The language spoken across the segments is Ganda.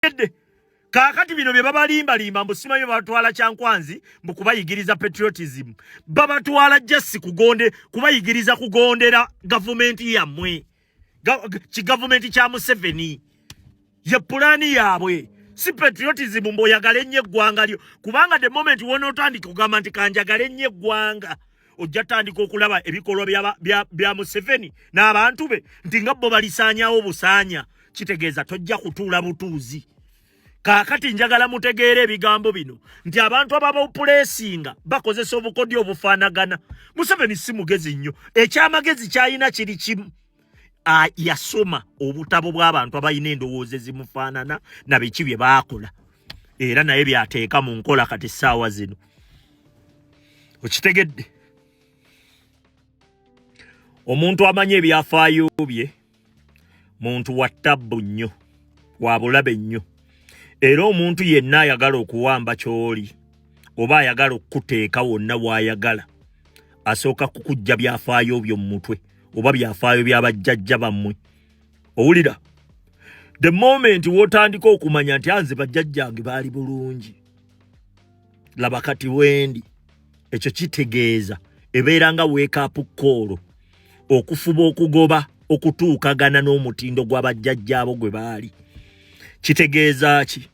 Okitegedde? Kaakati bino bye babalimbalimba mbu simanyi babatwala Kyankwanzi mbu kubayigiriza patriotism, babatwala just kugonde kubayigiriza kugondera gavumenti yammwe, kigavumenti kya Museveni. Ye pulaani yaabwe, si patriotism mbu oyagala ennyo eggwanga lyo, kubanga the moment wonootandika okugamba nti kanjagala ennyo eggwanga, ojja tandika okulaba ebikolwa bya Museveni n'abantu be nti nga bo balisaanyawo busaanya. Kitegeeza tojja kutuula butuuzi. Kaakati njagala mutegeere ebigambo bino nti abantu ababapuleesinga bakozesa obukodyo obufaanagana. Museveni si mugezi nnyo. Ekyamagezi kyalina kiri kimu: yasoma obutabo bw'abantu abalina endowooza ezimufaanana na biki bye baakola, era naye byateeka mu nkola kati essaawa zino. Okitegedde? Omuntu amanyi ebyafaayo bye muntu wa ttabbu nnyo, wa bulabe nnyo. Era omuntu yenna ayagala okuwamba ky'oli oba ayagala okukuteeka wonna w'ayagala, asooka kukujja byafaayo byo mu mutwe oba byafaayo by'abajjajja bammwe. Owulira? The moment w'otandika okumanya nti anze bajjajjange baali bulungi, laba kati wendi, ekyo kitegeeza ebeera nga wake up call okufuba okugoba okutuukagana n'omutindo gw'abajjajjaabo gwe baali. Kitegeeza ki?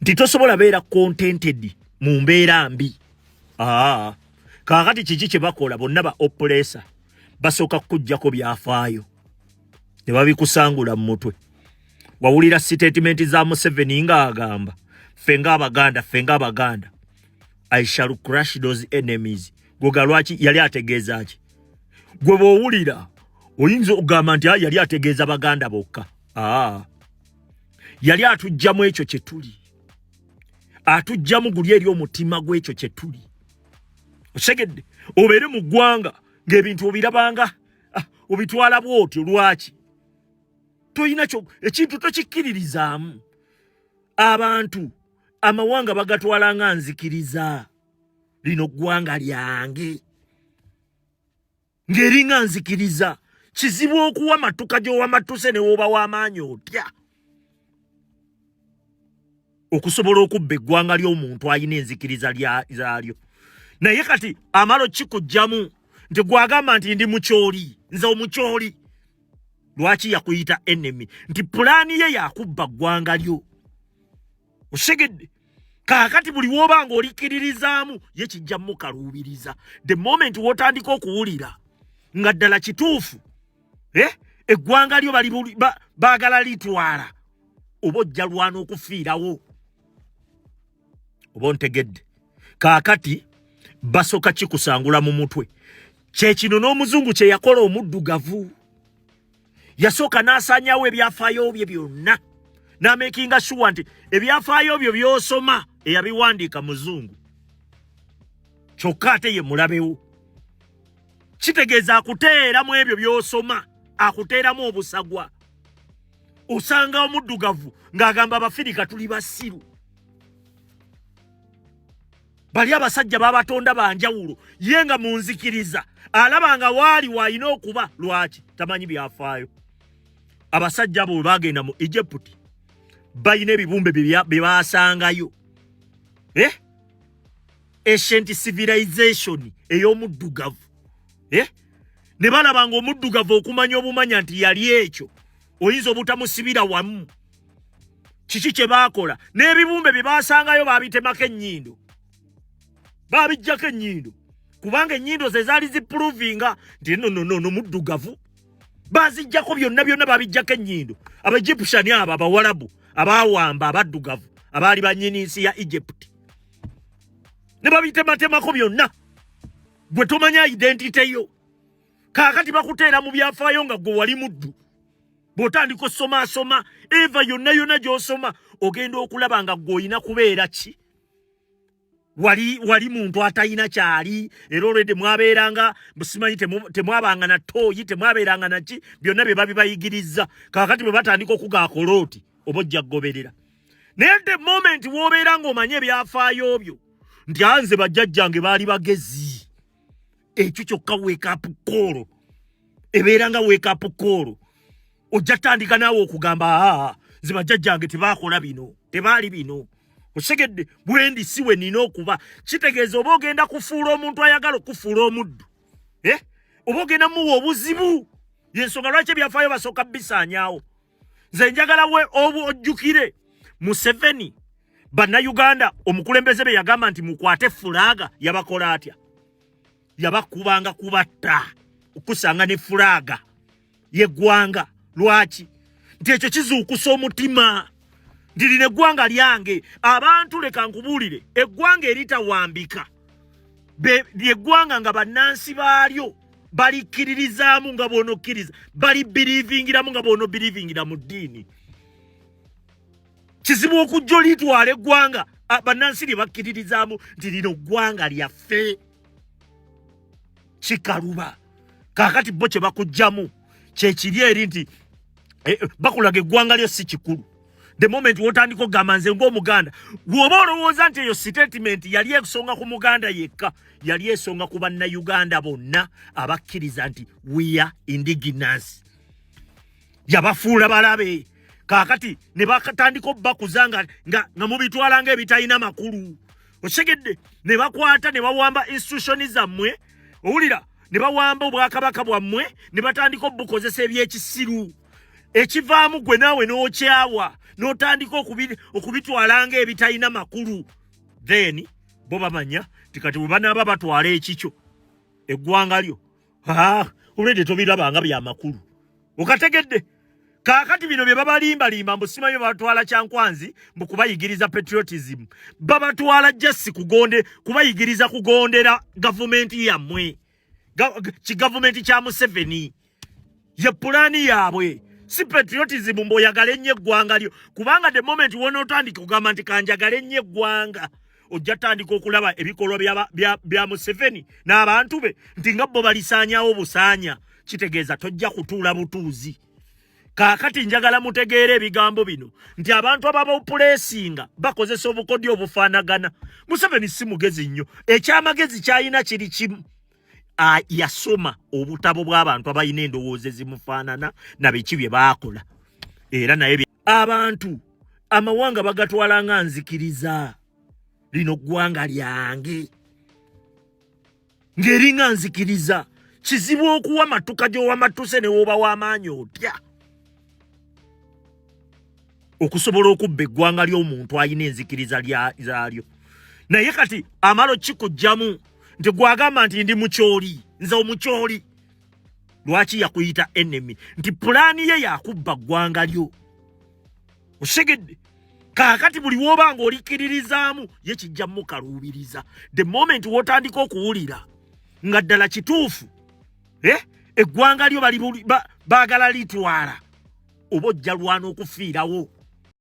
Nti tosobola beera contented mu mbeera mbi. Aa, kaakati kiki kye bakola? Bonna ba oppressor basooka kukuggyako byafaayo ne babikusangula mu mutwe. Wawulira statement za Museveni ng'agamba, "Ffe ng'Abaganda, ffe ng'Abaganda, I shall crush those enemies." Gwoga lwaki yali ategeeza ki? Gwe bw'owulira oyinza okugamba nti yali ategeeza Baganda bokka. Aa, yali atugjamu ekyo kye tuli, atugjamu guli eri omutima gw'ekyo kye tuli. Okitegedde? Obeere mu ggwanga ng'ebintu obirabanga, obitwala bw'otyo. Lwaki toyina kyo ekintu tokikkiririzaamu? Abantu amawanga bagatwala nga nzikiriza. Lino ggwanga lyange, ng'eringa nzikiriza. Kizibu okuwa matuka gy'owamatuse ne wooba w'amaanyi otya okusobola okubba eggwanga ly'omuntu alina enzikiriza zaalyo. Naye kati amala okikuggyamu nti gwagamba nti ndi mukyoli, nze omukyoli. Lwaki yakuyita enemy? Nti pulaani ye yakubba ggwanga lyo. Okitegedde? Kaakati buli wooba nga olikkiririzaamu ye, kijja mukaluubiriza. The moment w'otandika okuwulira nga ddala kituufu, eh? Eggwanga lyo baagala litwala, oba ojja lwana okufiirawo. Oba ontegedde? Kaakati basooka kikusangula mu mutwe. Kyekino n'omuzungu kye yakola omuddugavu: yasooka n'asaanyawo ebyafaayo bye byonna, n'amakinga sure nti ebyafaayo byo by'osoma eyabiwandiika muzungu, kyokka ate ye mulabewo. Kitegeeza akuteeramu ebyo by'osoma, akuteeramu obusagwa. Osanga omuddugavu ng'agamba, "Abafirika tuli basiru, bali abasajja babatonda banjawulo." Ye nga mu nzikiriza alaba nga waali waalina okuba. Lwaki? Tamanyi byafaayo. Abasajja abo bwe bagenda mu Egypt, balina ebibumbe bye basangayo, eh? Ancient civilization ey'omuddugavu, eh? Ne balaba nga omuddugavu okumanya obumanya nti yali ekyo, oyinza obutamusibira wamu. Kiki kye baakola? N'ebibumbe bye basangayo baabitemako ennyindo, baabijjako ennyindo, kubanga ennyindo ze zaali ziprovinga nti no, no, no, no muddugavu. Bazijjako byonna byonna, babijjako ennyindo. Abaegyptian abo, Abawalabu abawamba abaddugavu abaali bannyini nsi ya Egypt, ne babitematemako byonna. Gwe tomanya identity yo. Kaakati bakuteera mu byafaayo nga gwe wali muddu. Bw'otandika osomaasoma eva yonna yonna gy'osoma, ogenda okulaba nga gwe olina kubeera ki? Wali wali muntu atalina kyali, era olwedde mwabeeranga simanyi temwabanga na tooyi, temwabeeranga naki, byonna bye babibayigiriza. Kaakati bwe batandika okugaakola oti, oba ojja kugoberera. Naye the moment w'obeera ng'omanye ebyafaayo byo nti anze bajjajjange baali bagezi, ekyo kyokka wake up call, ebeera nga wake up call. Ojja tandika naawe okugamba, "Aa, Nze bajjajjange tebaakola bino, tebaali bino. Okitegedde? Bwendi si we nina okuba. Kitegeeza oba ogenda kufuula omuntu ayagala okufuula omuddu, eh? Oba ogenda muwa obuzibu. Yensonga lwaki ebyafaayo basooka bisaanyaawo. Nze njagala we obu ojjukire Museveni, Bannayuganda, omukulembeze be yagamba nti mukwate fulaaga, yabakola atya? Yabakubanga kubatta okusanga ne fulaaga yeggwanga. Lwaki? Nti ekyo kizuukusa omutima nti lino eggwanga lyange. Abantu, leka nkubuulire, eggwanga eritawambika lyeggwanga nga bannansi baalyo balikkiririzaamu nga bw'onokkiriza, balibirivingiramu nga bw'onobirivingira mu ddiini. Kizibu okujja olitwala eggwanga bannansi lye bakkiririzaamu nti lino ggwanga lyaffe. Kikaluba. Kaakati bo kye bakugjamu kyekiri eri nti bakulaga eggwanga lyo si kikulu. The moment wotandika okugamba nze ng'Omuganda, bw'oba olowooza nti eyo statement yali esonga ku Muganda yekka, yali esonga ku Bannayuganda bonna abakkiriza nti we are indigenous. Yabafuula balabe. Kaakati ne batandika obbakuza nga mubitwala ng'ebitalina makulu. Okitegedde? Ne bakwata ne bawamba institution zammwe, owulira, ne bawamba obwakabaka bwammwe ne batandika obukozesa ebyekisiru. Ekivaamu gwe naawe n'okyawa n'otandika okubitwala ng'ebitalina makulu. Then bo bamanya nti kati bwe banaaba batwala ekikyo, eggwanga lyo, olwedde tobiraba nga byamakulu. Okategedde? Kaakati bino bye babalimbalimba mbu simanyi babatwala Kyankwanzi mbu kubayigiriza patriotism, babatwala just kugonde kubayigiriza kugondera gavumenti yammwe, kigavumenti kya Museveni. Ye pulaani yaabwe, si patriotism mbu oyagala ennyo eggwanga lyo. Kubanga the moment wonootandika okugamba nti kanjagala ennyo eggwanga, ojja tandika okulaba ebikolwa bya Museveni n'abantu be nti nga bo balisaanyawo busaanya. Kitegeeza tojja kutuula butuuzi. Kaakati njagala mutegeere ebigambo bino nti abantu ababapuleesinga bakozesa obukodyo obufaanagana. Museveni si mugezi nnyo. Ekyamagezi kyalina kiri kimu: yasoma obutabo bw'abantu abalina endowooza ezimufaanana na biki bye baakola. Era naye abantu amawanga bagatwala nga nzikiriza. Lino ggwanga lyange ng'eringa nzikiriza. Kizibu okuwa matuka gy'owamatuse ne wooba w'amaanyi otya okusobola okubba eggwanga ly'omuntu alina enzikiriza zaalyo. Naye kati amalo kikugjamu nti gwagamba nti ndi Mukyoli, nze Omukyoli. Lwaki yakuyita enemy? Nti pulaani ye yakubba ggwanga lyo. Okitegedde? Kaakati buli woba nga olikkiririzaamu ye kijja mukaluubiriza. The moment wotandika okuwulira nga ddala kituufu, eggwanga lyo baagala litwala, oba ojja lwana okufiirawo.